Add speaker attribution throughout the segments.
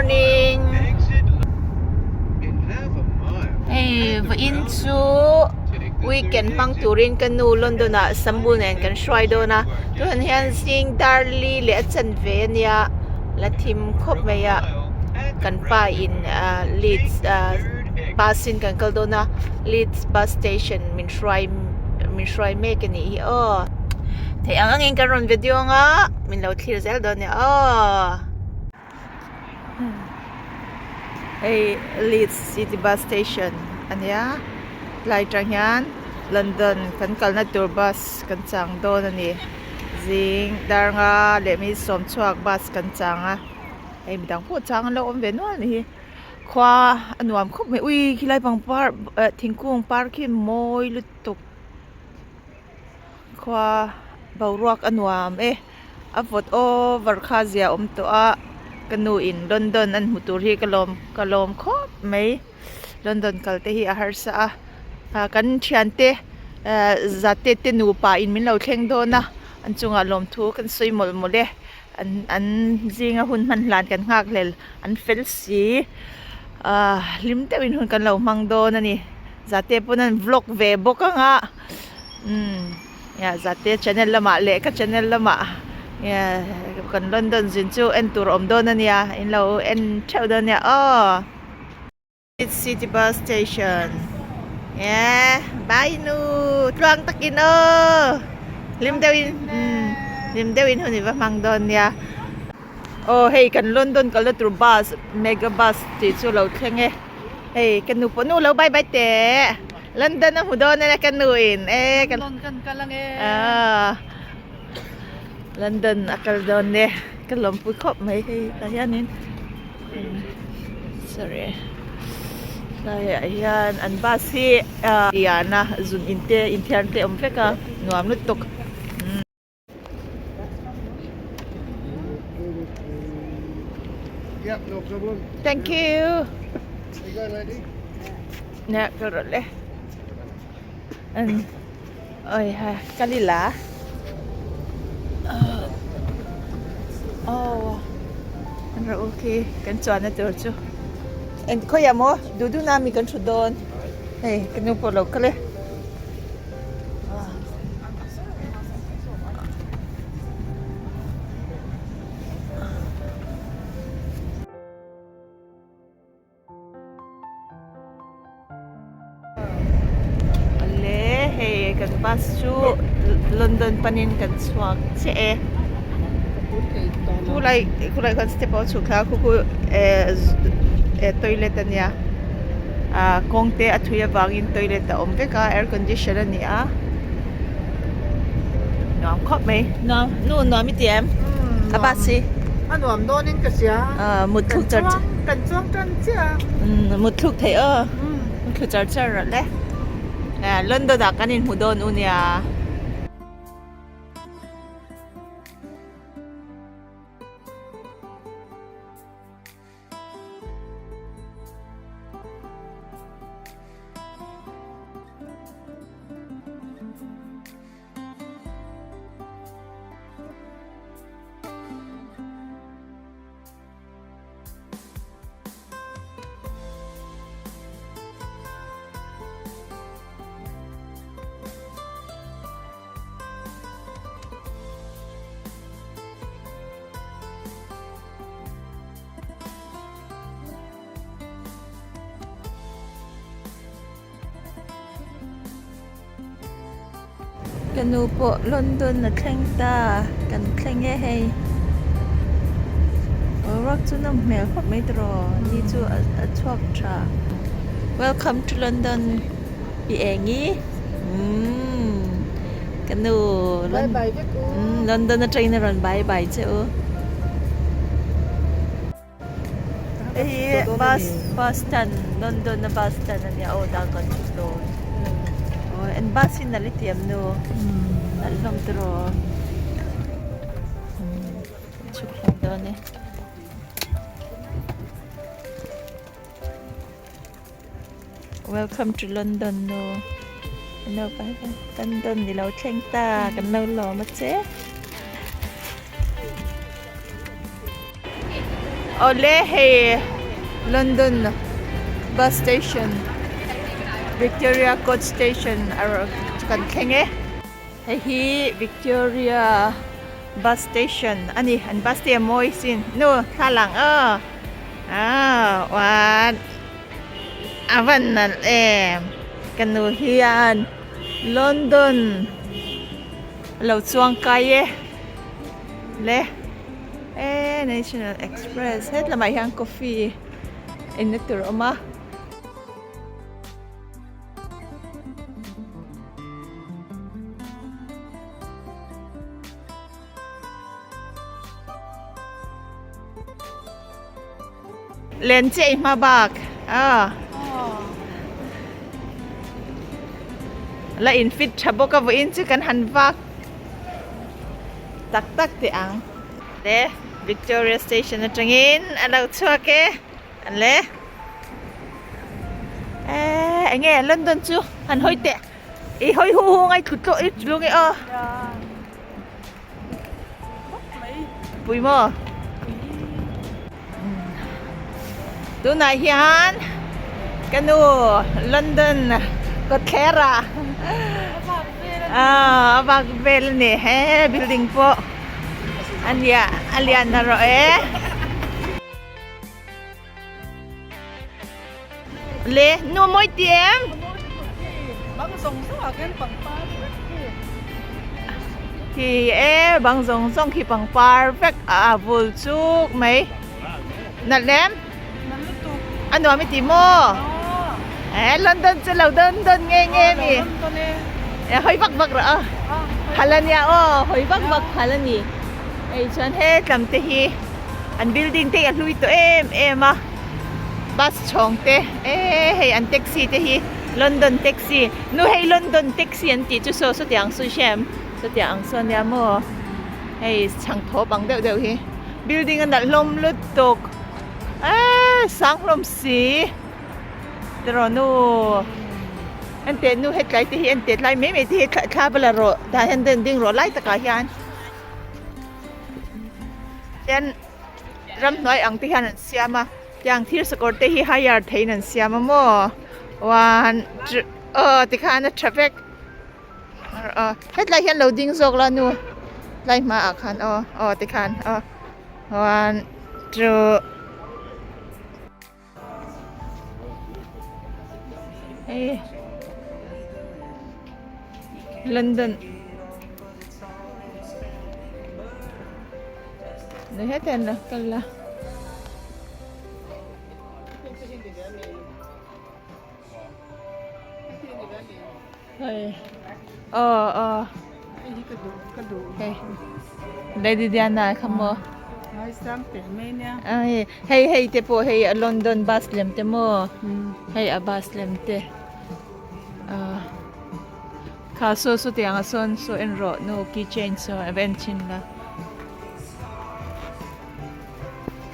Speaker 1: morning Hei vawiin chu weekend hmang turin ka nu London ah Sambu nen kan hruai dawn a tunah hian zing dar li leh a chanve a nia la thim khawp mai a kan pa in ah Leeds ah bus in kan kal dawn a Leeds bus station min hruai min hruai mek a nih hi aw theih ang angin kan rawn video ang a min lo thlir zel dawn nia aw. Hei Leeds city bus station a nia tlai atang hian London kan kalna tur bus kan chang dawn a ni zing dar nga leh mi sawm chhuak bus kan chang a hei midang pawh chang an lo awm ve nual a ni hi khua a nuam khawp mai ui khilai pangpar eh thingkung par khi mawi lutuk khua boruak a nuam e. A vawt over kha zia awm tawh a ka nu in London an hmu tur hi ka lawm ka lawm khawp mai London kal te hi a harsa a ah kan thiante eh zate te nupa in min lo thleng dawn a an chungah lawmthu kan sawi mawlh mawlh e an an zinga hun hman hlan kan nghak hlel an fel si ah hlim deuhin hun kan lo hmang dawn a ni zate pawn an vlog ve bawk ang a umm. Ia zate channel lamah leh ka channel lamah ia kan London zin chu en tur awm dawn a nia in lo en theuh dawn nia aw. City bus station e bye nu tluang takin aw hlim deuhin hlim deuhin hun i va hmang dawn nia aw hei kan London kalna tur bus mega bus tih chu lo thleng e hei ka nu pawh nu lo bye bye teh. London a hmu dawn ania ka nu in e ka
Speaker 2: London kan kal ange
Speaker 1: ah London a kal dawn e ka lawmpui khawp mai hei tah hianin sorry tlaiah hian an bus hi ah lian a zun in te inthiar te a awm vek a nuam lutuk.
Speaker 3: Yep, no problem.
Speaker 1: Thank you.
Speaker 3: You go, lady.
Speaker 1: Nè, kal rawh le. An oi ha, kalila. Oh. An rawh okay, kan chuan na tur chu. En khoya mo, dudu na mi kan thut dawn. Hei, kan nu pawh lo kal e. Awle hei kan bus chu London panin kan chhuak chiah e khulai khulai khuan step a chhuk thla a khu khu eh toilet ania ah kawng te a thui avangin toilet a awm vek a air condition a ni a nuam khawp mai nuam nu nuam i ti em a bus hi
Speaker 2: a nuam dawn in ka hria
Speaker 1: ah mut thluk char char
Speaker 2: kan chuang tan chiah
Speaker 1: a mut thluk theih aw mut thluk char char rawh le London ah kan inhmu dawn u nia. Ka nu pawh London a thleng ta kan thleng e hei boruak chu nawm hmel khawp mai tiraw ni chu a chhuak tha welcome to London i eng i umm ka nu London atangin a rawn bye bye che u. Hei hi bus bus stand London a bus stand a nia aw dah kan chhuk dawn aw an bus hi nalh i ti em nu nalh hlawm tiraw chhuk hlawm dawn e. Welcome to London nu no bye bye London ni lo thleng ta kan lo lawm a che. Awle hei London bus station Victoria coach station a kan thleng e. Hei hi Victoria bus station a ni an bus te a mawi sin nu thla lang aw aw uan a van nalh em ka nu hian London a lo chuang kai e le e National Express hetlamah hian coffee in na tur a awm a. Len chiah i hma bak a la in fit tha bawk a vawiin chu kan han vak tak tak teh ang le Victoria station atangin a lo chhuak e. An le eh enge London chu han hawi teh i hawi hu hu ngai tlut tlut i tlu nge aw pui maw tunah hian ka nu London kawtthler ah a vak vel a ni he building pawh a nia a lian narawh e. Le nu mawi ti em?
Speaker 2: Bang zawng zawng ah khian pangpar vek khi.
Speaker 1: Khi e bang zawng zawng khi pangpar vek a vul chuk mai. Nalh em?
Speaker 2: Nalh lutuk.
Speaker 1: A nuam i ti maw? E London chu lo dawn dawn nge nge mi.
Speaker 2: London e.
Speaker 1: E hawi vak vak rawh a. Phal a nia aw hawi vak vak phal a ni. Hei chuan hetlam te hi. An building te hi a hlui tawh em em a bus chhawng te eh hei an taxi te hi London taxi nu hei London taxi an tih chu saw sawtiang sawi hre em sawtiang ang saw ania maw hei chhang thawp ang deuh deuh hi building a nalh hlawm lutuk eh sang hlawm si tiraw nu enteh nu hetlai te hi enteh tlai mai mai te hi thla va la rawh tah hian ding rawh lai takah hian. Ten ramhnuai ang te hian an siam a tiang thir sakawr te hi hire theihin an siam a maw one two aw tikhan a tha vek aw hetlai hian lo ding zawk la nu tlai hmaah khan aw aw tikhan aw one two. Hei London ni hetiang la kal la. Hei aw aw hei Lady Diana kha maw hei hei te pawh hei a London bus lem te maw hei a bus lem te ah kha saw saw tiang ah sawn saw en rawh nu key chain saw a va en chhin la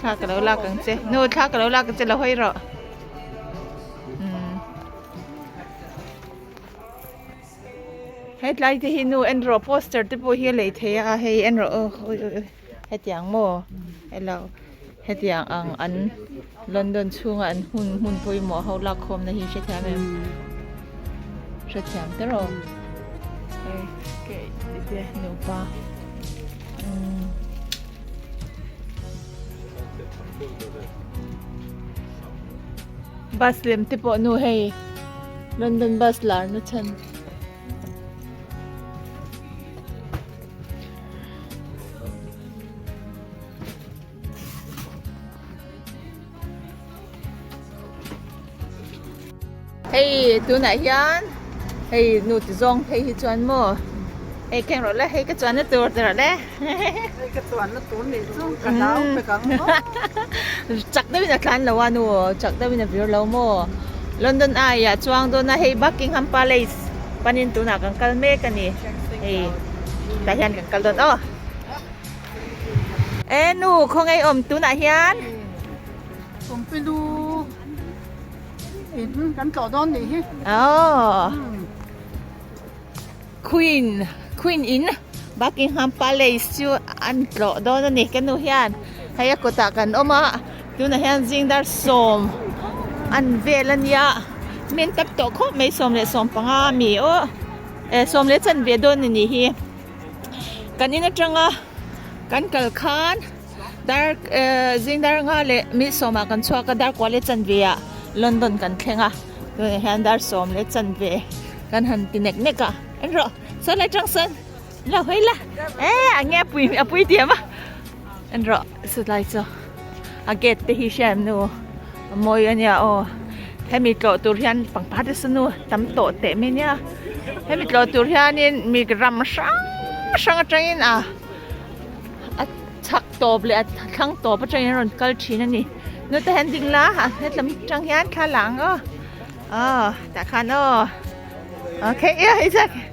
Speaker 1: thla ka lo lak ang che nu thla ka lo lak ang che lo hawi rawh. Hetlai te hi nu en rawh poster te pawh hi a lei thei a hei en rawh aw ui ui ui hetiang maw hello hetiang ang an London chhunga an hun hmun pawimawh ho lak khawm na hi hrethiam em hrethiam te rawh hei kei te nupa umm. Bus lem te pawh nu hei London bus lar na chhan. Hei tunah hian hei nu ti zawng phei hi chuan maw hei keng rawh le hei ka chuanna tur ti rawh le
Speaker 2: hei ka chuanna tur nih chu ka hlau vek ang maw
Speaker 1: chak deuhin a tlan lo a nu chak deuhin a vir lo maw London Eye ah chuang dawn a hei Buckingham Palace panin tunah kan kal mek a ni hei tah hian kan kal dawn aw e nu khawngaih awm tunah hian
Speaker 2: Pumpilu in kan tlawh dawn nih hi.
Speaker 1: Oh. Queen Queen in Buckingham Palace chu an tlawh dawn a ni ka nu hian hei a kawtah kan awm a. Tunah hian zing dar sawm an vel a nia min tap tawh khawp mai 15 mi aw eh sawm leh chanve dawn a nih hi kan in atanga kan kal khan dar eh zing dar nga leh mi sawmah kan chhuak a dar kua leh chanve ah London kan thleng a tunah hian dar sawm leh chanve kan han ti nek nek a en rawh sawn lai tang sawn la hawi la eh a nge a pui a pui diam a en rawh chulai chu a gate te hi hriat nu a mawi a nia aw hemi tlawh tur hian pangpar te saw nu tam tawh teh mai nia hemi tlawh tur hianin mi ram hrang hrang atangin a a chhak tawp leh a thlang tawp atangin a rawn kal thin a ni nute hian ding la a hetlam atang hian thla la ang aw aw tah khan aw okay yeah it's okay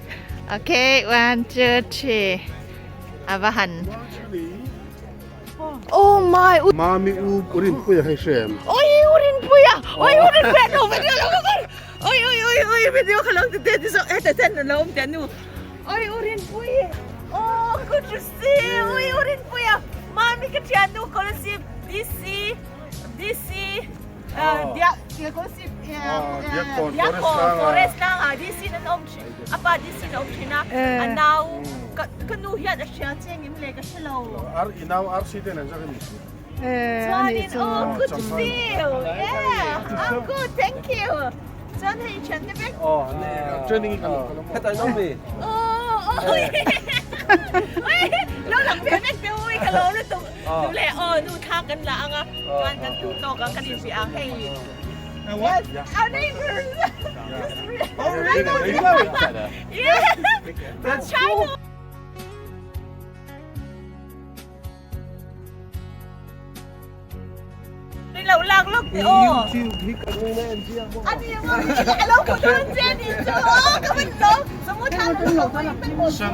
Speaker 1: okay one two three a va han Oh my u
Speaker 3: Mami u Rinpuia hei hre em?
Speaker 1: Oi u Rinpuia oi u Rinpuia no video lo ka kar oi oi oi oi video kha lo ti te ti so heta ten lo awm te nu oi u Rinpui oh good to see you oi u Rinpuia Mami ka thian nu Kolasib DC DC dia Kolasib Diakkawn Forest tlangah DC in an awm thin apa DC in a awm thin a a nau ka nu hian a hria che ngim le ka hre lo.
Speaker 3: Ar i nau RC te nen zawk em ni?
Speaker 1: Chuanin oh good to see you yeah I'm good thank you chuan hei thian te vek
Speaker 3: Oh training i kan awm
Speaker 4: Hetah in awm mi?
Speaker 1: Oh oh oi lo lang ve vek te ui ka lawm lutuk nu leh aw nu thla kan la anga chuan kan duh tawk ang kan inhria ang hei Our neighbors
Speaker 3: Oh really? You know each other?
Speaker 1: Yeah from China. Ni lo lak lawk teh aw.
Speaker 3: YouTube hi ka nui na en chiang bawk.
Speaker 1: A ni maw a lo hmu dawn che a nih chu aw ka van lawm samu thla kan lo pawh in kan hmu si.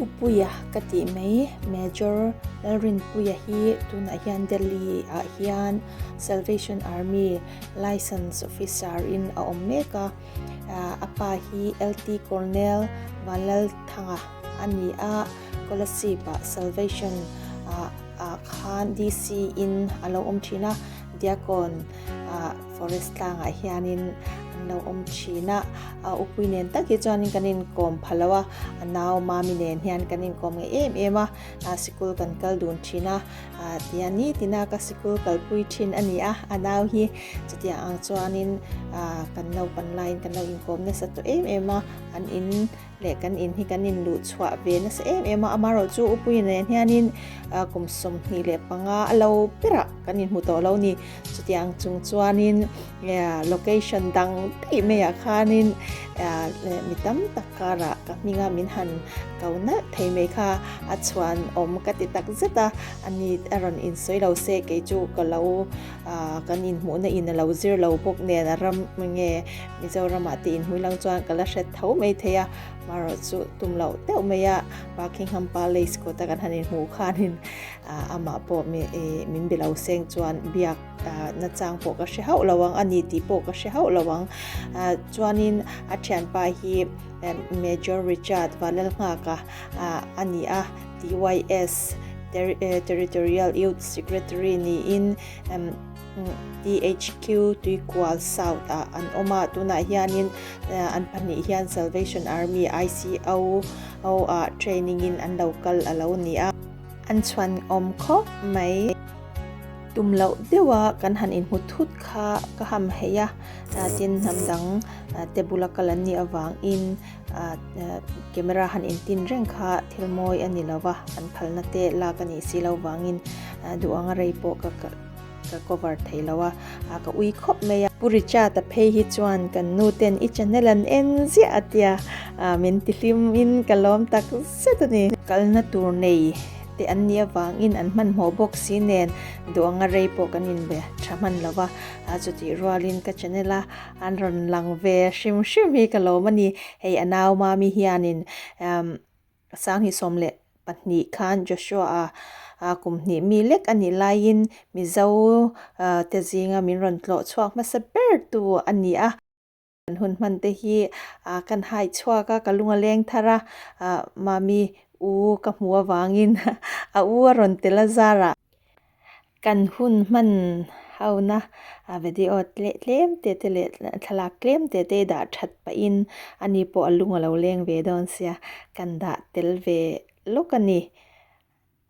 Speaker 5: Upuia ka tih mai Major Lalrinpuia hi tunah hian Delhi ah hian Salvation Army License Officer in a awm mek a. A pa hi LT Colonel Vanlalthanga a ni a, Kolasib ah Salvation ah khan DC in a lo awm thin a, Diakon ah Forest tlangah hianin an lo awm thin a, a upui nen tak hi chuanin kan inkawm pha lo a, a nau Mami nen hian kan inkawm ngei em em a, sikul kan kal dun thin a, tia nitina ka sikul kalpui thin a ni a, a nau hi chutiang ang chuanin kan naupan laiin kan lo inkawm nasa tawh em em a, an in leh kan in hi kan in luh chhuah ve nasa em em a, amaherawh chu upui nen hianin kum 25 a lo berah kan inhmu tawh lo ni, chutiang chung chuanin location dang daih maiah khanin mi tam tak karah ka hminga min han ko nalh thei mai kha a chhuan awm ka ti tak zet a, ani a rawn insawi lo se kei chu ka lo kan inhmuhna in a lo zir lo bawk nen a ram nge Mizoramah te inhmui lang chuan ka la hret tho mai thei a, marawh chu tum loh deuh mai a, Buckingham Palace kawta kan han inhmuh khanin amah pawh min be lo seng chuan biak nachang pawh ka hre hauh lo ang, a ni tih pawh ka hre hauh lo ang. Chuanin a thianpa hi Major Richard Vanlalnghaka a ni a, TYS Territorial Youth Secretary niin THQ Tuikual South ah an awm a, tunah hianin an pahnih hian Salvation Army ICO ah training in an lo kal a lo ni a. An chhuan awm khawp mai. Tum loh deuha kan han inhmu thut kha ka ham hei a, tin hnam dang te bula kal an nih avangin camera han intin reng kha thil mawi a ni lova, an phalna te lak a nih si lo vangin duh anga rei pawh ka ka cover thei lo a, ka ui khawp mai a. Pu Richard a phei hi chuan kan nu ten i channel an en ziah a tia, min ti hlim in ka lawm tak zet a ni. Kalna tur nei te an nih avangin an hmanhmawh bawk si nen duh anga rei pawh kan inbe tha hman lo va, chutih rualin ka channel a an rawn lang ve hrim hrim hi ka lawm a ni. Hei a nau Mami hianin 2012 khan Joshua a kum hnih mi lek a nih laiin Mizo te zinga min rawn tlawh chhuak hmasa ber tu a ni a. Kan hun hman te hi kan hai chhuak a, ka lung a leng thar a, Mami u ka hmuh avangin a u a rawn tel a zarah. Kan hun hman hona video tlem te te leh thlalak tlem te te dah that pahin ani pawh a lung a lo leng ve dawn sia kan dah tel ve lawk a ni.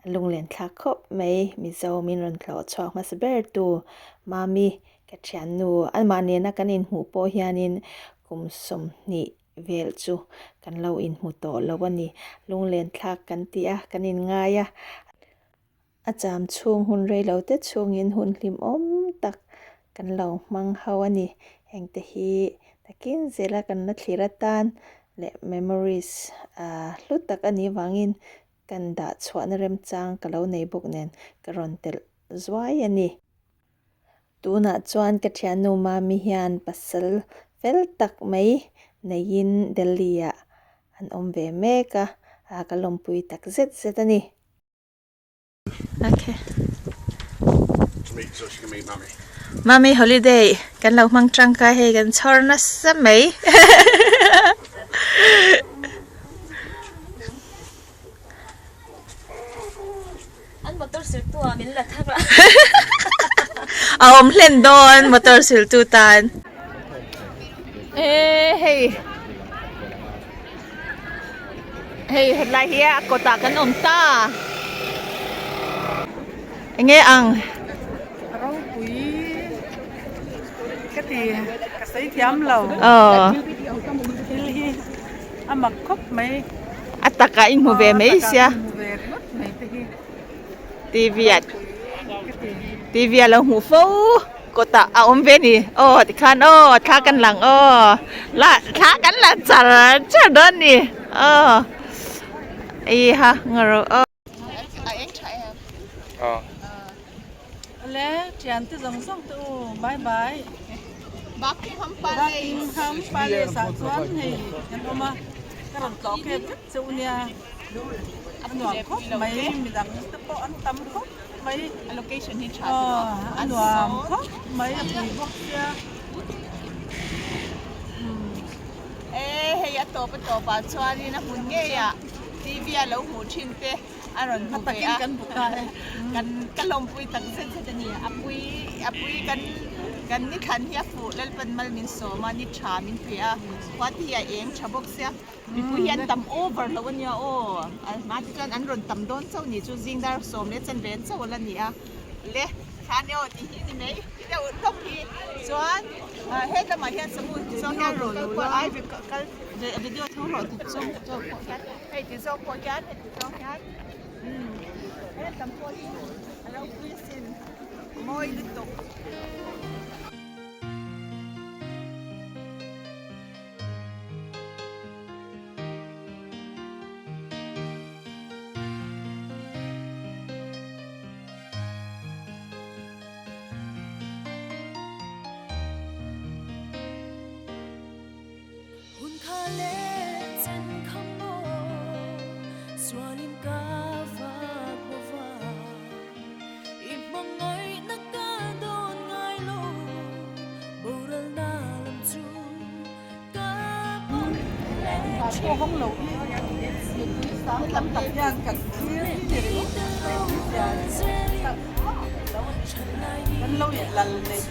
Speaker 5: A lunglen thlak khawp mai Mizo min rawn tlawh chhuak hmasa ber tu Mami ka thiannu amah nena kan inhmuh pawh hianin kum sawmhnih vel chu kan lo inhmu tawh lo a ni. Lunglen thlak kan ti a kan inngai a. A cham chhung hun rei lo te chhungin hun hlimawm tak kan lo hmang ho a ni. Hengte hi takin zela kan la thlir atan leh memories hlu tak a nih vangin kan dah chhuahna remchang ka lo nei bawk nen ka rawn telh zuai a ni. Tunah chuan ka thiannu Mami hian pasal fel tak mai neiin Delhi-ah an awm ve mek a, ka lawmpui tak zet zet a ni. Okay.
Speaker 3: To meet, so she can meet mummy.
Speaker 1: Mummy holiday kan lo hmang tangkai hei kan chhawr nasa mai.
Speaker 4: An motor siltu ah min la thar a.
Speaker 1: A awm hlen dawn motor siltu tan. E hei. Hei hetlai hi a kawtah kan awm ta. Enge ang?
Speaker 2: Ropui ka ti ka sawi thiam lo.
Speaker 1: Aw.
Speaker 2: Thil hi a mak khawp mai.
Speaker 1: A takah i hmu ve mai sia.
Speaker 2: A takah i hmu ve ringawt mai te hi.
Speaker 1: TV ah TV ah lo hmuh fo. Kawtah a awm ve ni. Aw tikhan aw thla kan lang aw. La thla kan la char char dawn ni. Aw. Ei ha ngaro aw. A eng tha em?
Speaker 3: Aw.
Speaker 2: Le thian te zawng zawng te u bye bye.
Speaker 1: Buckingham Palace.
Speaker 2: Buckingham Palace ah chuan hei kan awm a. Ka rawn tlawh kep vek cheu nia. A nuam khawp mai midang te pawh an tam khawp. mai
Speaker 1: a location hi tha
Speaker 2: a nuam khawp mai a pui bawk sia
Speaker 1: e hei a tawp a tawp ah chuanin a hmun ngei ah T_V a lo hmuh thin te a rawn hmu ve a
Speaker 2: kan hmu ta e
Speaker 1: kan ka lawmpui tak zet zet a ni a pui a pui kan kan ni thlan hi a fuh Lalpan mal min sawm a ni tha min pe a khua te hi a eng tha bawk sia. Mipui hi an tam over lo a nia aw, a hma te chuan an rawn tam dawn chauh ni chu zing dar sawm leh chanve an chauh ala ni a, le thla nia aw tih hi ni mai deuh hlawk hi chuan he lamah hian samu ti zawng hian rawn kal kual ai kal video tho rawh ti zawng zawk pawh hian hei ti zawk pawh hian heti zawng hian umm he lam pawh hi a ropui asin mawi lutuk.
Speaker 4: Hun kha leh chen kha maw sualin ka vak bova i hmangaihna ka dawn ngai lo boralna lam chu ka pan leh
Speaker 2: Pawh hawng lo hi mipui sang tam tak hian kan thlir hi ni ringawt kan lo inlal nei.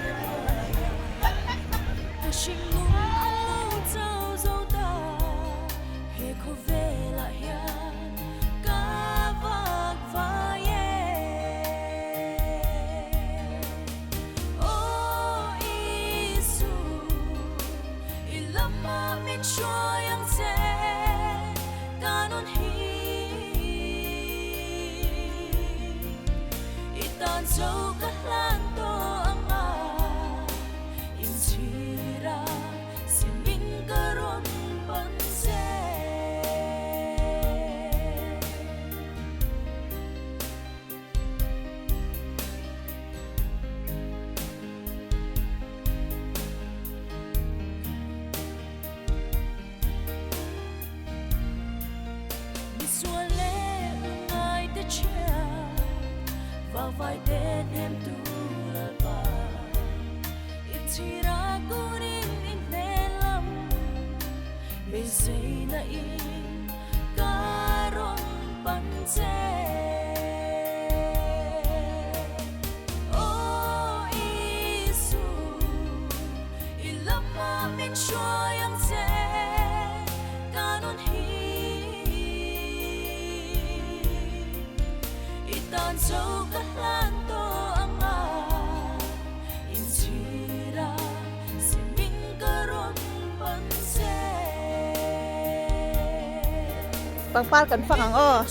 Speaker 1: Pangpar kan fang ang aw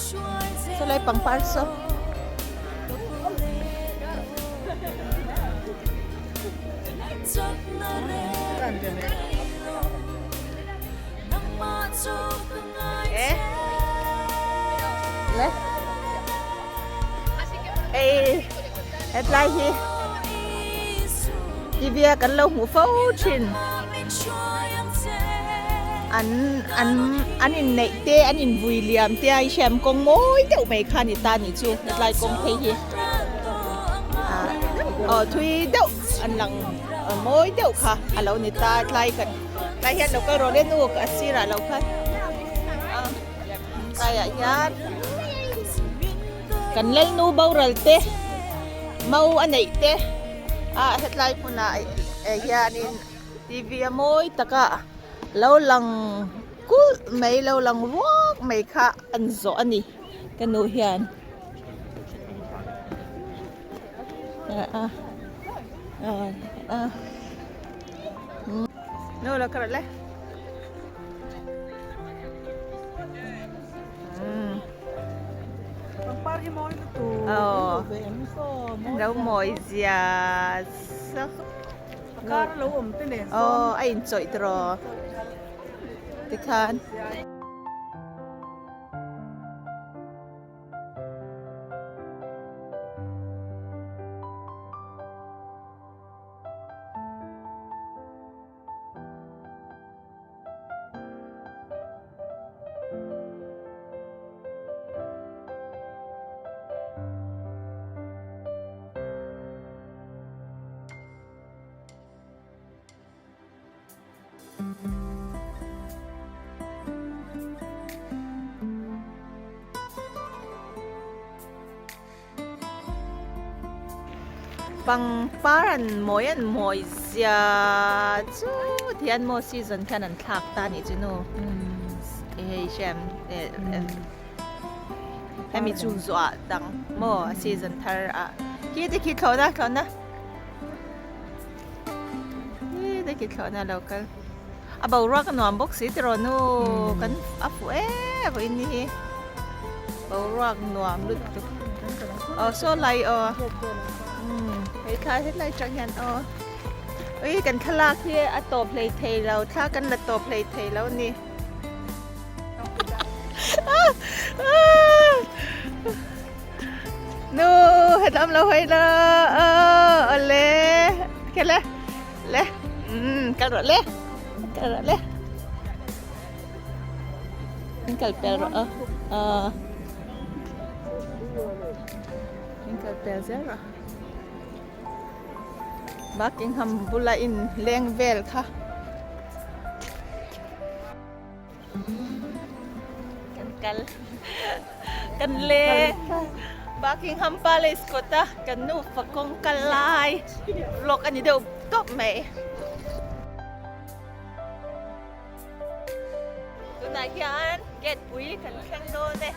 Speaker 1: sawlai pangpar saw. Eh le ei hetlai hi TV a kan lo hmuh fo thin an an an inneih te an invui liam te a i hriam kawng mawi deuh mai kha a ni ta nih chu hetlai kawng phei hi ah aw thui deuh an lang mawi deuh kha a lo ni ta tlai kan tlai hian lo kal rawh le nu a sirah lo khan tlaiah hian kan lalnu boral te mau a neih te ah hetlai hmunah hianin T_V a mawi taka lo lang kulh mai lo lang ruak mai kha an zawh a ni ka nu hian nu lo kal le.
Speaker 2: Pangpar hi mawi lutuk
Speaker 1: lo mawi zia sak
Speaker 2: a kar lo awm te nen
Speaker 1: sawn aw a inchawih tawh tikhan. Pangpar an mawi an mawi zia chu tihian maw season khian an thlak ta anih chu nu hei hriam hemi chu zuah dang maw season thar ah khi te khi thlawhna thlawhna khi te khi thlawhna a lo kal a boruak a nuam bawk si tiraw nu kan a fuh em vawiin ni hi boruak nuam lutuk aw saw lai aw hei thlai hetlai atang hian aw ui kan thlalak hi a tawp hlei thei lo thla kan la tawp hlei thei lo a ni nu hetlam lo hawi la awle kele le kal rawh le kal rawh le in kal pel rawh aw in kal pel zel rawh Buckingham bula in leng vel kha Kan kal kan leng Buckingham Palace kawta kan nufa kawng kal lai vlog a ni deuh tawp mai. Tunah hian gate pui kan thleng dawn e.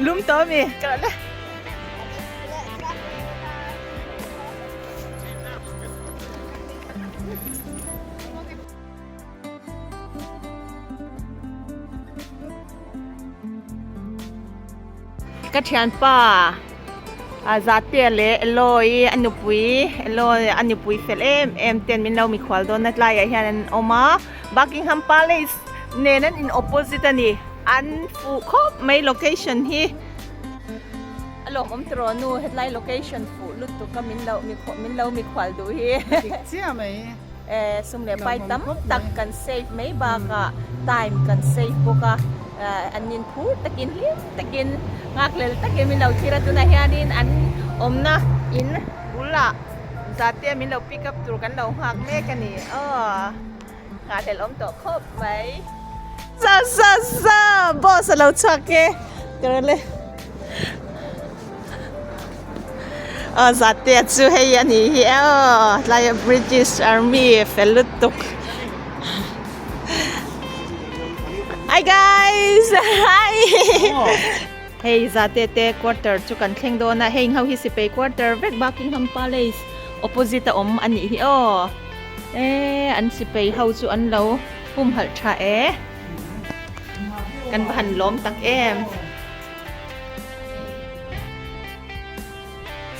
Speaker 1: Lum tawh ami ka rawh le. Ka thianpa a Zatea leh Eloy a nupui Eloy a nupui fel em em ten min lo mikhual dawn na tlaiah hian an awm a Buckingham Palace nen an in opposite a ni an fuh khawp mai location hi a lawmawm tawh nu hetlai location fuh lutuk a min lo min lo mikhual duh hi.
Speaker 2: Dik chiah mai.
Speaker 1: Eh sum leh pai tam tak kan save mai bakah time kan save bawk a an in phur takin hlim takin nghakhlel takin min lo thlir a tunah hianin an awmna in bulah. Zate min lo pick up tur kan lo nghak mek a ni aw nghahhlelh awm tawh khawp mai. Sa sa sa boss a lo chhuak e ka le aw zate chu hei a nih hi aw tlai a British army fel lutuk. Hi guys hi hei zate te quarter chu kan thleng dawn a hei ho hi sipai quarter vek Buckingham Palace opposite a awm a nih hi aw e an sipai ho chu an lo humhalh tha e kan va han lawm tak em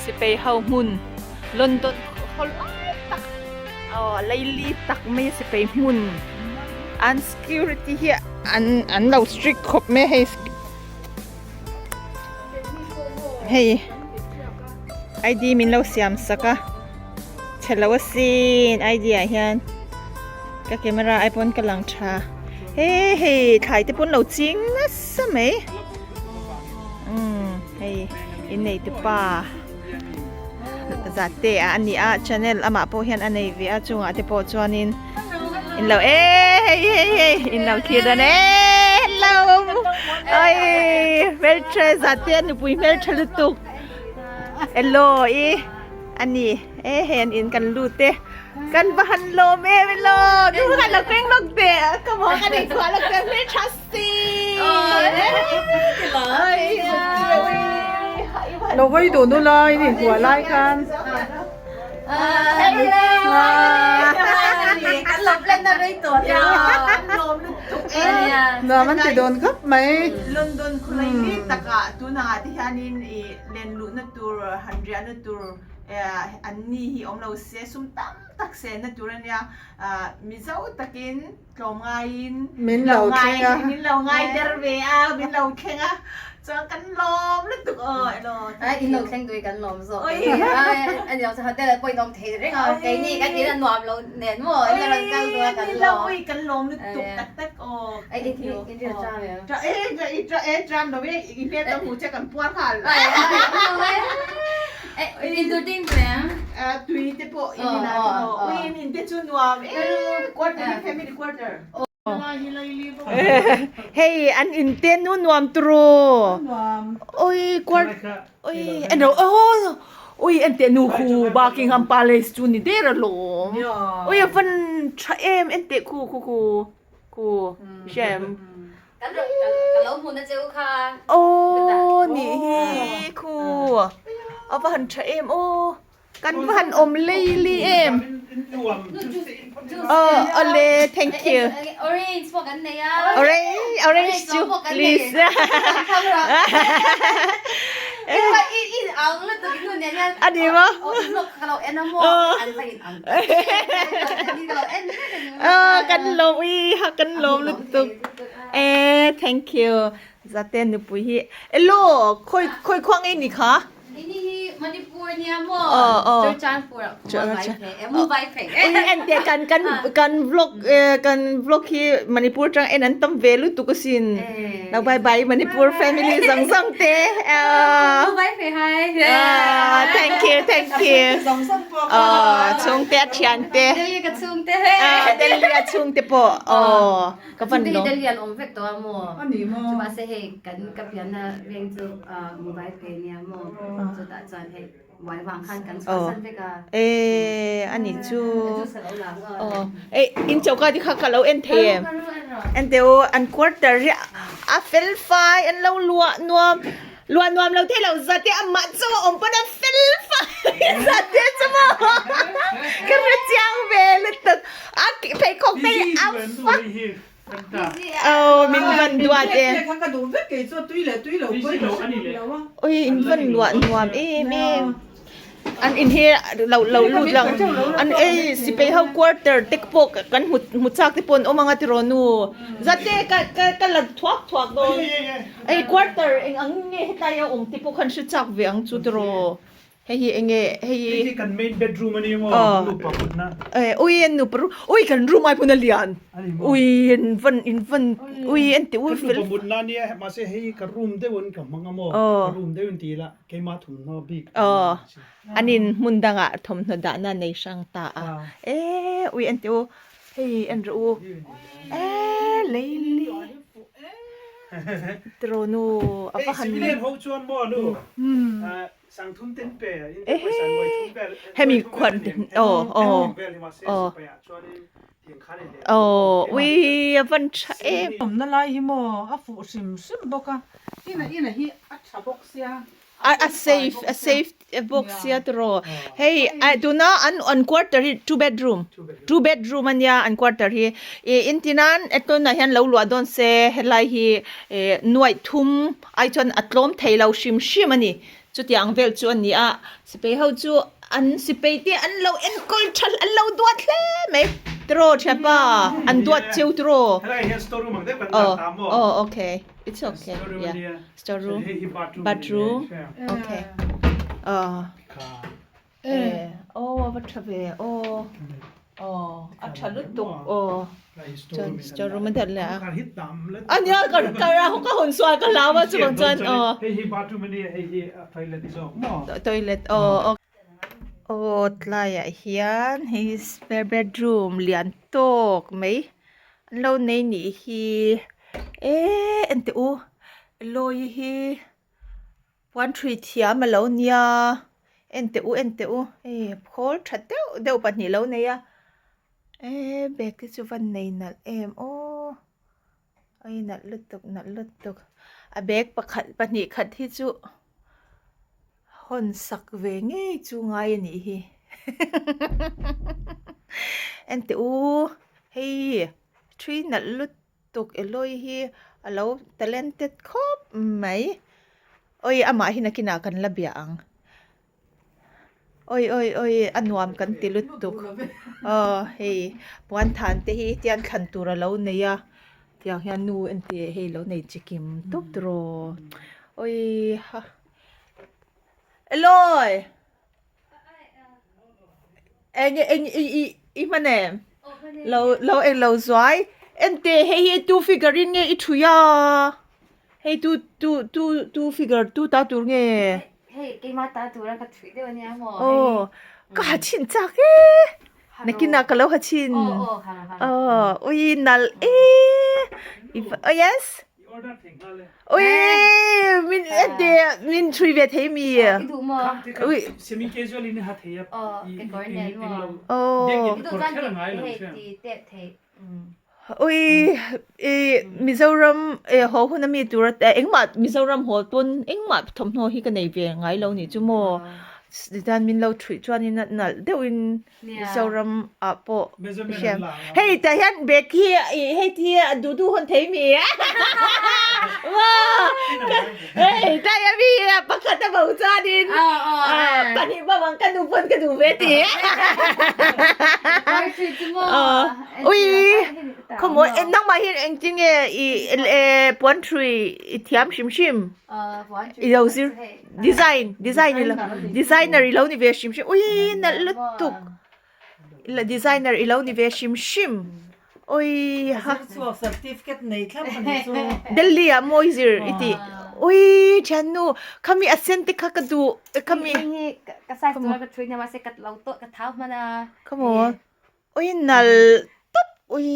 Speaker 1: sipai ho hmun London khaw lai tak aw laili tak mai a sipai hmun an security hi an an lo strict khawp mai a hei hei ID min lo siam sak a chhe lo asin ID ah hian ka camera ai pawn ka lang tha he hei thlai te pawn lo ching nasa mai umm hei innei tu pa. Zate a ani a channel amah pawh hian a nei ve a chungah te pawh chuanin in lo e hei hei hei in lo thlir dan e hello oi hmeltha zate a nupui hmeltha lutuk hello i ani e hei an in kan lut e kan va han lawm em hello nu khan lo keng lawk teh ka maw ka nei chhuah lawk teh hmeltha
Speaker 2: Lo hawi duh nu lai ni huah lai khan. Nuam an ti dawn khawp mai.
Speaker 1: London khawlai ni takah tunah te hianin i len luhna tur han riahna tur an ni hi awm lo se sum tam tak senna tur ania Mizo takin Tlawmngaiin
Speaker 2: min lo thleng a.
Speaker 1: Min lo ngai der ve a, min lo thleng a. Chuan kan lawm lutuk aw elaw.
Speaker 6: Ai in lo thleng tui kan lawm zawk. Oi. Ai ani lo chu hotel ah pawh in awm thei reng a. Keini kan in a nuam lo nen maw in rawn kal duh a kan lawm.
Speaker 1: Oi kan lawm lutuk tak tak aw.
Speaker 6: Ai in in ri tram em.
Speaker 1: Tra e tra i tra e tram lo e i hmel ka hmu che kan puar nghal.
Speaker 6: In tur ding tui ang.
Speaker 1: Tui te pawh in in ah pawh. Ui in in te chu nuam e quarter hi family quarter. Hei an in te nu nuam turu. Ui quarter ui eno oh ui en te nu khu Buckingham Palace chu ni der alawm. Ui a van tha em en teh khu khu khu khu hriam.
Speaker 6: Kan ka lo hmu na cheu kha.
Speaker 1: Aw nih hi khu a va han tha em aw kan va han awm lei li em aw awle thank you
Speaker 6: orange pawh kan nei a
Speaker 1: orange orange chu please a ni maw aw kan lawm ui ha kan lawm lutuk E thank you zate nupui hi elo khoi khoi khua ngei ni kha
Speaker 6: Ini hi Manipur nia maw Churchandpur ah Mumbai phei Mumbai phei
Speaker 1: en te kan kan kan vlog kan vlog hi Manipur tang en an tam ve lutuk asin lo bye bye Manipur family zawng zawng te
Speaker 6: Mumbai phei hai
Speaker 1: thank you thank you chhungte a thian te
Speaker 6: Delhi ka chhungte
Speaker 1: Delhi a chhungte pawh aw Ka van
Speaker 6: lo. Delhi an awm vek tawh a maw? A ni maw? Chu mahse hei kan ka pianna veng chu mobile pay nia maw? Chutah chuan hei buai vang khan kan chhuahsan vek a.
Speaker 1: E a ni chu. Aw ei in choka te kha ka lo en thei em? En teh u an quarter hi a fel fai an lo luah nuam luah nuam lo thei lo zate amah chu a awm pawn a fel fai zate chu maw ka hre chiang ve lutuk a pheikhawk te hi a fak aw min van duat e ui in van luah nuam em em. An in hi lo lo lut lang an ei sipai ho quarter te pawh kan hmu hmu chak te pawh an awm ang a tiraw nu zate ka ka ka la thuak thuak dawn ei quarter eng ang nge hetlai a awm te pawh khan hre chak ve ang chu tiraw. Hei hi enge hei hi.
Speaker 7: Hei hi kan main bedroom a ni maw nupa mutna.
Speaker 1: Eh ui an nupa room ui kan room ai pawn a lian ui an van in van ui an ti ui
Speaker 7: fel. Kan nupa mutna ania mahse hei ka room deuh in ka hmang a maw ka room deuh in ti ila keimah thawmhnaw bik.
Speaker 1: Aw an in hmun dangah thawmhnaw dahna nei hrang ta a eh ui an ti u hei en rawh u eh leili. Trawnu a va han.
Speaker 7: Hei civilian ho chuan maw nu sangthum ten pe in te pawisa nuai thum vel
Speaker 1: hemi khuan aw aw aw aw ui a van tha em.
Speaker 2: Awmna lai hi maw a fuh hrim hrim bawk a ina ina hi a tha bawk sia.
Speaker 1: A safe a safe bawk sia tiraw hei tuna an an quarter hi two bedroom two bedroom ania an quarter hi ih intinan tunah hian lo luah dawn se helai hi ih nuaih thum ai chuan a tlawm thei lo hrim hrim a ni chutiang vel chu a ni a sipai ho chu an sipai te an lo enkawl tha an lo duat hle mai tiraw thianpa an duat cheu tiraw aw aw okay it's okay yeah. Storeroom, bathroom, okay. Aw. Eh, aw a va tha ve aw. Aw, a tha lutuk aw. Chuan storeroom a that leh a. A nia ka ka ka hawn sual ka hlau a chuvang chuan aw.
Speaker 7: Hei hi bathroom a nia hei hi toilet zawk maw.
Speaker 1: Toilet aw. Aw tlaiah hian hei spare bedroom lian tawk mai an lo nei nih hi eee enteh u lawi hi puan ṭhui thiam a lo nia enteh u enteh u hei khawl ṭha deuh deuh pahnih lo nei a eee bag te chu van nei nalh em aw a nalh lutuk nalh lutuk a bag pakhat pahnih khat hi chu. Hawn sak ve ngei chu ngai a nih hi enteh u hei thui nalh lutuk Eloy hi a lo talented khawp mai awi amah hi nakinah kan la bia ang awi awi awi a nuam kan ti lutuk aw hei puan than te hi tiang thlan tur a lo nei a tiang hian nu enteh hei lo nei chikim tawp tawh awi ha. Eloy! Eng eng i i i hman em? Lo lo eng lo zuai. Ente hei hi tu figure in nge i thui a? Hei tu tu tu tu figure tu ta tur nge?
Speaker 6: Hei keimah ta tura ka thui deuh ania maw?
Speaker 1: Aw ka ha chhin chak e. Nakinah ka lo ha chhin. Aw ui nalh e. Oh yes. Ui min ente min thui ve thei mi.
Speaker 7: Ui semi casual in ha thei a.
Speaker 1: Oh. Ui i Mizoram e ho hun ami tur engmah Mizoram haw pawn engmah thawmhnaw hi ka nei ve ngai lo nih chu maw. Tichuan min lo thui chuanin a nalh deuhin Mizoram ah pawh hriam hei tah hian bag hi ih hei ti hi a duh duh hawn thei mi maw hei tlai a mi pakhat a bo chuanin pahnih bo ang ka nu pawn ka duh ve ti ui khawmawi nangmah hi engtin nge ih puan thui i thiam hrim hrim i lo zir. Design design ilo designer ilo ni ve hrim hrim ui nalh lutuk ila designer ilo ni ve hrim hrim ui ha
Speaker 2: Chhuak certificate nei thlap a ni chu.
Speaker 1: Delhi ah mawi zir i tih ui thiannu khami a sen te kha ka duh khami
Speaker 6: Hei hi ka size tura ka thui nia mahse ka lo tawh ka thau hman a.
Speaker 1: Come on. Ui nalh tawp ui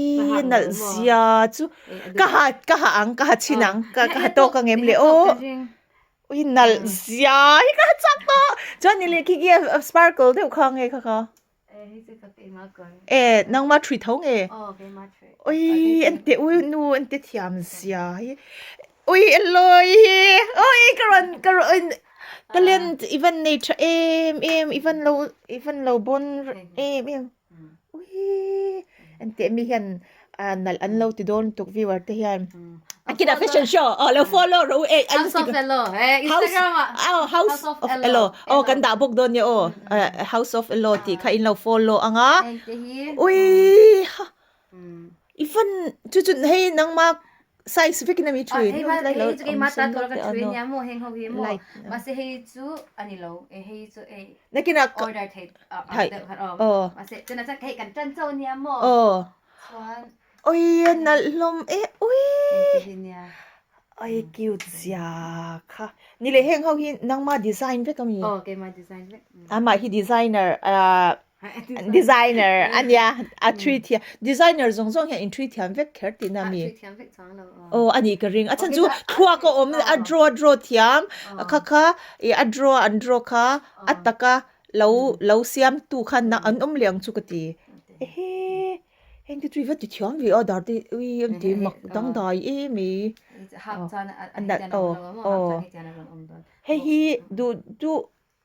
Speaker 1: nalh zia chu ka ha ka ha ang ka ha chhin ang ka ka ha tawk ang em le aw ui nalh zia hi ka ha chak tawh chuan ni leh khi khi a sparkle deuh kha nge kha kha e nangma thui tho nge ui ente ui nu ente thiam zia hi ui elawi hi ui ka rawn ka rawn Talent i van nei tha em em i van lo i van lo bawn em em ui enteh mi hian ah nalh an lo ti dawn tuk viewer te hian a kinah fashion show aw lo follow rawh u eh
Speaker 6: House of Elo eh Instagram ah
Speaker 1: aw House of Elo aw kan dah bawk dawn nia aw House of Elo tih kha in lo follow ang a ui ha i van chu chu hei nangma. size vekin ami
Speaker 6: Ah,
Speaker 1: thin
Speaker 6: hei ma
Speaker 1: lai lo
Speaker 6: hei chu keimah
Speaker 1: awm
Speaker 6: ta
Speaker 1: sen
Speaker 6: tur
Speaker 1: vek
Speaker 6: ka
Speaker 1: te
Speaker 6: thui
Speaker 1: ano
Speaker 6: nia maw heng ho hi maw
Speaker 1: light
Speaker 6: mahse hei chu ani lo e hei chu ei
Speaker 1: nakinah
Speaker 6: order thei a ang
Speaker 1: thai
Speaker 6: deuh khan awm
Speaker 1: aw
Speaker 6: mahse tunah chuan hei kan tan chauh nia maw
Speaker 1: aw
Speaker 6: chuan
Speaker 1: oi a nalh hlawm e ui
Speaker 6: heng te hi nia
Speaker 1: oi cute zia kha ni leh heng ho hi nangma design vek ami
Speaker 6: aw keimah design vek
Speaker 1: amah hi designer ah Designer ania a thui thiam designer zawng zawng hian in thui thiam vek kher tihna a mi? Aw a nih ka ring a chhan chu thluak a awm a draw a draw thiam kha kha ih a draw an draw kha a taka lo lo siam tu kha an awm leh ang chu ka ti ehe heng te chu i va ti thiam ve a dar te ui an ti mak dangdai em i aw aw hei hi duh duh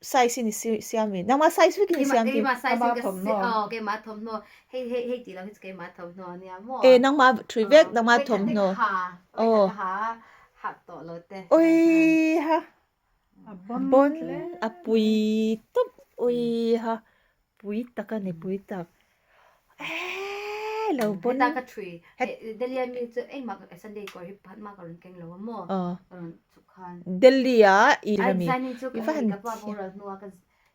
Speaker 1: size in i siam ve nangmah size vek in i siam
Speaker 6: keimah size in ka aw keimah thawmhnaw hei hei hei tih lo hi chu keimah thawmhnaw ania maw
Speaker 1: e nangmah thui vek nangmah thawmhnaw
Speaker 6: aw ha hak tawh lo te
Speaker 1: ui ha bon a pui tawp ui ha pui tak a ni pui tak Eeii lo pawn.
Speaker 6: Heta ka thui. Delhi a mi chu engmah Sunday kawr hi pakhat mah ka rawn keng lo a maw? Ka rawn chhuk khan.
Speaker 1: Delhi a i
Speaker 6: A
Speaker 1: rami.
Speaker 6: designing chu
Speaker 1: I va han
Speaker 6: ka pa
Speaker 1: thiam.
Speaker 6: boral hnua ka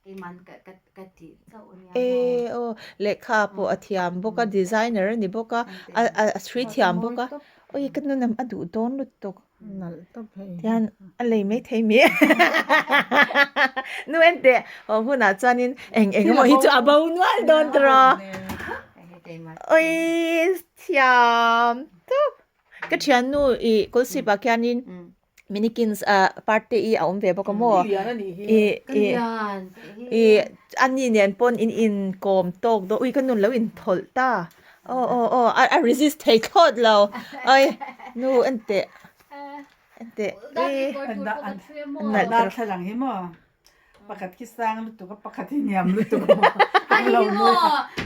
Speaker 6: keiman ka ka ka tih chauh a nia maw?
Speaker 1: Eee aw lehkha pawh a thiam bawk a designer a ni bawk a a a thui thiam bawk a oi ka nunam a duh dawn lutuk.
Speaker 2: Nalh tawp hei.
Speaker 1: Tihian a lei mai thei mi. Nu en teh haw hunah chuanin eng eng emaw hi chu a bo nual dawn tawh. Oi thiam tawp. Ka thiannu i kawlsip ah khianin minikins ah parte i a awm ve bawk a maw. I i i ani nen pawn in inkawm tawk dawn ui ka nun lo inthawlh ta. Aw aw aw a a resist thei thlawt lo oi nu en teh en teh e nalh
Speaker 2: dar thlalang hi maw pakhat khi sang lutuk a pakhat hi hniam lutuk a maw
Speaker 6: Ai hi maw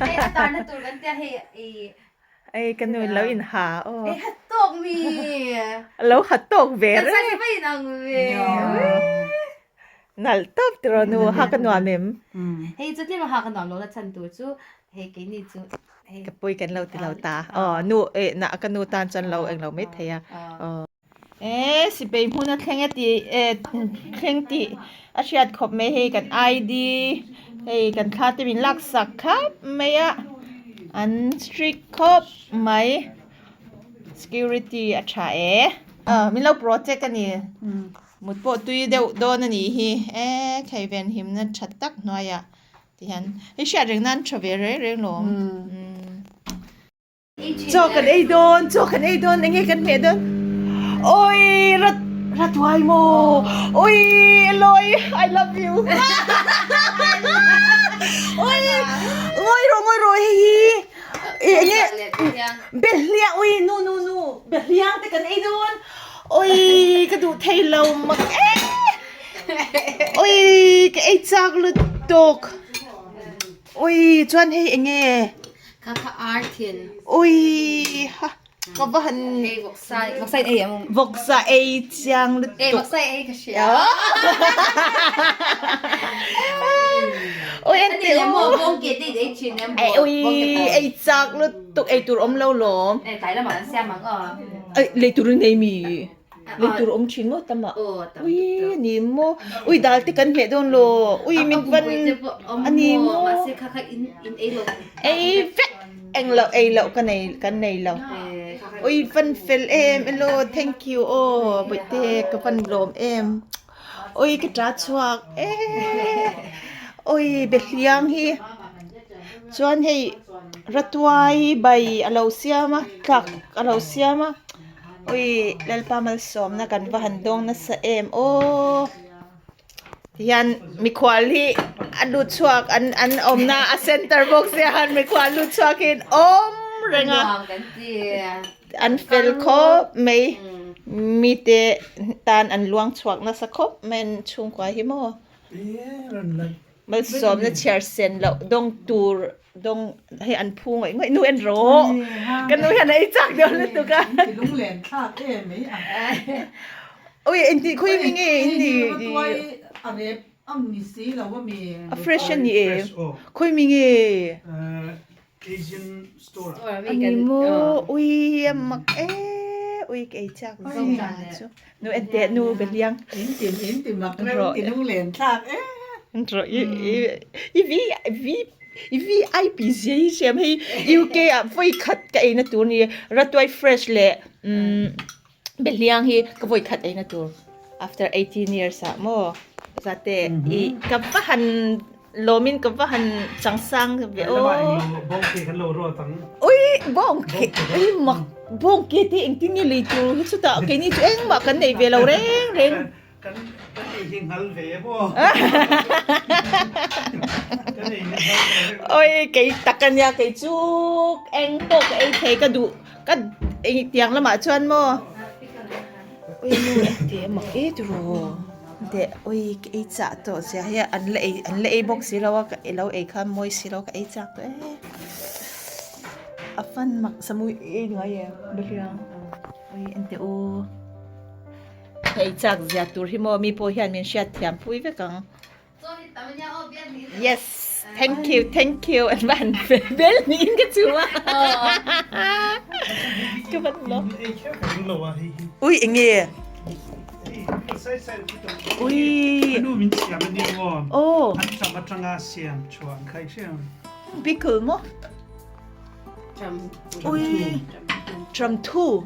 Speaker 6: hei a tarna tur kan tia hei i
Speaker 1: ei ka nu lo in ha aw
Speaker 6: ei hat tawk mi
Speaker 1: lo hat tawk ve
Speaker 6: reng kan size in ang ve
Speaker 1: Nalh tawp tiraw nu ha ka nuam em?
Speaker 6: Hei chu tlem a ha ka nuam lo na chhan tur chu hei keini chu hei.
Speaker 1: Ka pui kan lo ti lo ta. Aw nu eh na ka nu tan chuan lo eng lo mai thei a. Aw. Eh sipei hmun a thleng e tih eh thleng tih a hriat khawp mai hei kan ID hei kan thla te min lak sak khap mai a an strict khawp mai. Security a tha e. Aw min lo project a ni. Mut pawh tui deuh dawn a nih hi e khei ven himna tha tak hnuaiah ti hian hei hriat reng nan tha ve reng reng lawm chaw kan ei dawn chaw kan ei dawn eng nge kan hmeh dawn awii rat rat huai maw awii Eloy I love you awii ngawi rawh ngawi rawh hei hi eng nge Behliang ui nu nu nu behliang te kan ei dawn ui ka duh thei lo mak e ui ka ei chak lutuk ui chuan hei eng nge
Speaker 6: kha kha ar thin
Speaker 1: ui ha ka va han
Speaker 6: hei vawksa vawksa in ei ang
Speaker 1: vawksa ei chiang lutuk
Speaker 6: e vawksa ei ka hria
Speaker 1: ui en teh
Speaker 6: u bawng ke te ei thin em
Speaker 1: ui ei chak lutuk Tuk ei tur awm lo lawm.
Speaker 6: Eh tlai lamah an siam ang aw.
Speaker 1: Ei lei tur in nei mi. Lei tur awm thin ngawt tama.
Speaker 6: Aw tam
Speaker 1: Ui ani maw. Ui dal te kan hmeh dawn lo. Ui min van ani maw.
Speaker 6: Mahse kha kha in in ei lo.
Speaker 1: Ei vek eng lo ei loh ka nei kan nei lo. Ui van fel em elo thank you aw bawihte ka van lawm em. Ui ka ta chhuak e. Ui behliang hi. Chuan hei ratuai bai a lo siam a tlak a lo siam a ui Lalpa malsawmna kan va han dawng nasa em aw tihian mikhual hi a lut chhuak an an awmna a center bawk sia han mikhual lut chhuak in awm reng a an fel khawp mai mite tan an luang chhuak nasa khawp mai an chhungkua hi maw. Malsawmna chhiar sen loh dawng tur dawng hei an phu ngawih ngawih nu en rawh ka nu hian a ei chak dawn lutuk a
Speaker 2: Lunglen thlak em mai a.
Speaker 1: Ui engti khawi mi nge in ni
Speaker 2: A rep ang ni si lo a mi.
Speaker 1: A fresh a ni e khawi mi nge.
Speaker 7: Asian store
Speaker 1: a ni maw ui a mak em. Ui ka ei chak zo chu. Nu en teh nu Beliang.
Speaker 2: In ti in ti mak reuh in ti lunglen thlak e.
Speaker 1: Ro i i vi vi i VIP zia hi siam hei UK ah vawi khat ka eina tur ni Ratuai fresh leh Beliang hi ka vawi khat eina tur after 18 years ah maw zate i ka va han Lawmin ka va han changsang ve aw. Ui bawng ke ui mak bawng ke te engtin nge lei tur hi chutah keini chu engmah kan nei ve lo reng reng.
Speaker 7: Kan kan ei hi nghal ve maw. Kan ei hi nghal ve.
Speaker 1: Oi kei tak ania kei chu eng pawh ka ei thei ka duh ka tiang lamah chuan maw. Ui nu engti mak e tiraw. Deh ui ka ei chah tawh zia hi an la ei an la ei bawk si lo a ka lo ei khan mawi si lo ka ei chak tawh e a fan mak samui ei ngai em bahria ui enteh u ka ei chak zia tur hi maw mi pawh hian min hriat thiam pui vek ang. Yes, thank you, thank you. An van bel niin ka chu a. Ka van lo. Ui, enge? Ui.
Speaker 7: Nu min siam ani mo.
Speaker 1: Oh.
Speaker 7: An cham atanga siam chuan khai siam.
Speaker 1: Pickle mo. Ui. Tram thu.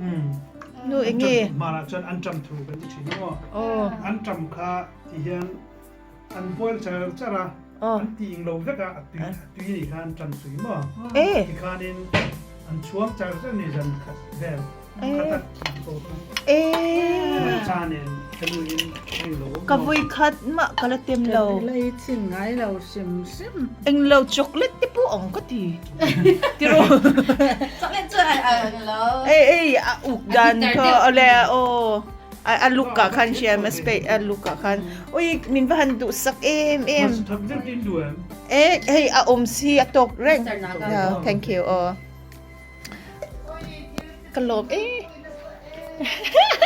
Speaker 1: Nu enge?
Speaker 7: Mara chuan an tram thu kan ti thin mo.
Speaker 1: Oh.
Speaker 7: An tram kha ti hian An boil char char a, an ti ing lo vek a, a tui a tui nih khan an tan tui maw? Tikhanin an chhuang char char ni zan khat vel khat a thi ko kha. Hmarcha nen ka nu in a eng lo maw?
Speaker 1: Ka vui khat mah ka la tem lo.
Speaker 2: Ka lei chin ngai lo hrim hrim.
Speaker 1: Eng lo chocolate te pawh ang ka ti. Tiraw?
Speaker 6: Chocolate chu a eng lo.
Speaker 1: Ei ei a uk dan kha awle aw. A look ah khan hriam a space a look ah khan ui min va han duh sak em em e hei a awm si a tawk reng thank you aw ka lawm e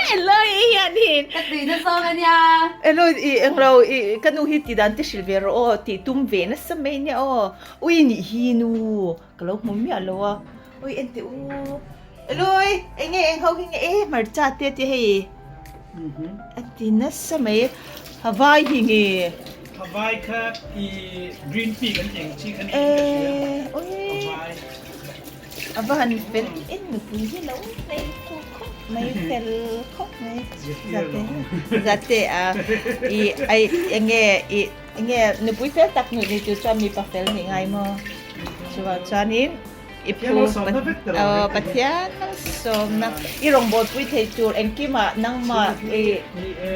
Speaker 1: hello i hian hin
Speaker 6: ka tui na zawng ania
Speaker 1: hello i englo i ka nu hi ti dan te hrilh ve rawh aw tih tum ve nasa mai nia aw ui nih hi nu ka lo hmu miah lo a Ui en teh u. Eloi enge eng ho hi nge e hmarcha te te hei. A ti nasa mai Hawaii hi nge.
Speaker 7: Hawaii kha i green pea kan tih ang chi kha ni in ka hria. Hawaii.
Speaker 1: A va han fel en nupui hi lo nei khu khawp mai fel khawp mai. Zate zate a i ai enge i enge nupui fel tak nuih ni tur chuan mipa fel nih ngai maw. Chuvang chuanin. I phu Pathian sawmna i rawngbawlpui thei tur engkimah nangmah i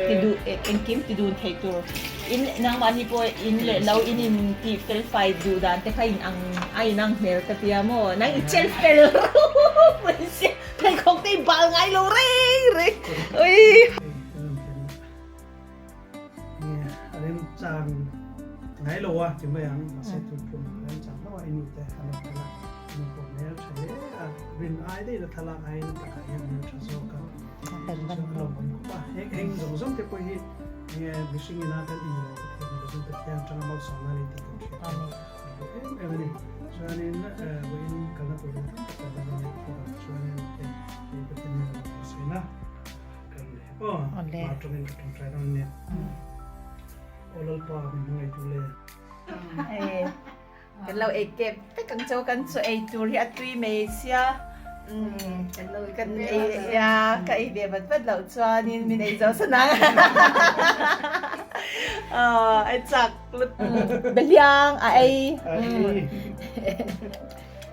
Speaker 1: ti duh engkim ti dun thei tur in nangmahni pawh in leh lo in in tih fel fai duh dan te kha in ang a in ang hmel ka tia maw nang i chel fel mai sia pheikhawk te i bal ngai lo reng reng ui.
Speaker 7: A remchang ngai lo a ti mai ang mahse tun tum a remchang hlauh a i nu te a lo kal a i nu pawh hmel tha hle a rin ai daih la thlalak aiin takah hian hmel tha zawk a chu a lo awm khawp a heng heng zawng zawng te pawh hi enge mihring ina kan in lo ka thei ni lovin Pathian atanga malsawmna a ni tih kan hriat a duh em em a ni chuanin vawiin kalna tur dang tam tak kan la nei bawk a chuanin hei Pathian hian a lo sawi na.
Speaker 1: Awle. Kan lo ei kep vek ang chu kan chaw ei tur hi a tui mai sia kan ei a ka ei ve vat vat loh chuanin min ei zo san ang a chak behliang a ei.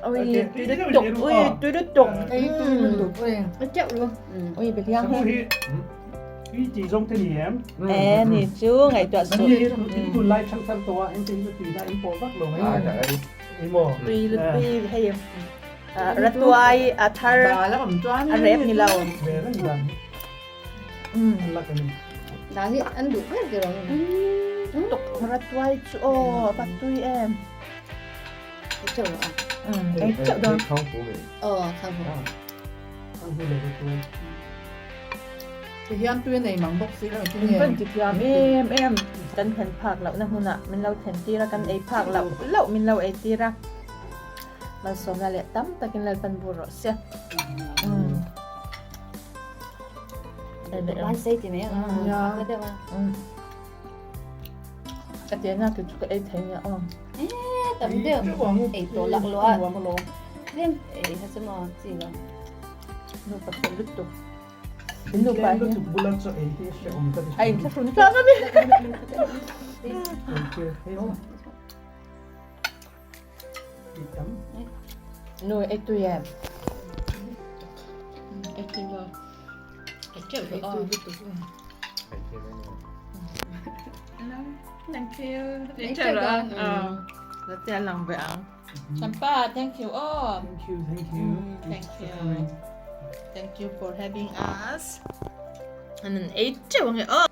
Speaker 1: Ui, tui lutuk, ui, tui lutuk.
Speaker 2: Ei tui lutuk, ui.
Speaker 1: A teuh lu. Ui, beliang hi.
Speaker 7: Tui ti zawng te ni em?
Speaker 1: E, ni chu ngaihtuah suh.
Speaker 7: In tun lai thang thar tawh a, heng te hi chu tui na in pawh vak lo mai. Ei maw?
Speaker 1: Tui tui hei ratuai a thar a rep ni lo.
Speaker 7: Ve reng dan hi. An lak a ni.
Speaker 6: Dan hi an duh ber ber ang.
Speaker 1: Tuk ratuai chu aw, va tui em.
Speaker 2: Tihian tui a nei mang bawk si lo chu nge.
Speaker 1: Kan ti thiam em em kan thlen phak lohna hmunah min lo thlen tir a kan ei phak loh loh min lo ei tir a malsawmna leh tam takin Lalpan bur rawh se.
Speaker 6: Ban sei ti mai ang a ka deuh a.
Speaker 1: Ka ti na ki chu ka ei thei nia aw.
Speaker 6: Tam deuh ei tawh lak lo a. Tlem ei kha chu maw chi lo.
Speaker 1: Nu pa fel lutuk. In nu pa hi.
Speaker 7: Lutuk bula chaw ei hi hrehawm ka ti.
Speaker 1: A in thlahrun tlang a ni. Nu ei tui em? Ei tui maw? Ei teuh lo aw. Thank you. Ei teuh lo aw. La te a lang ve ang. Champa, thank you aw.
Speaker 7: Thank you, thank you.
Speaker 1: Thank you. Thank you for having us. An ei teuh ang e aw.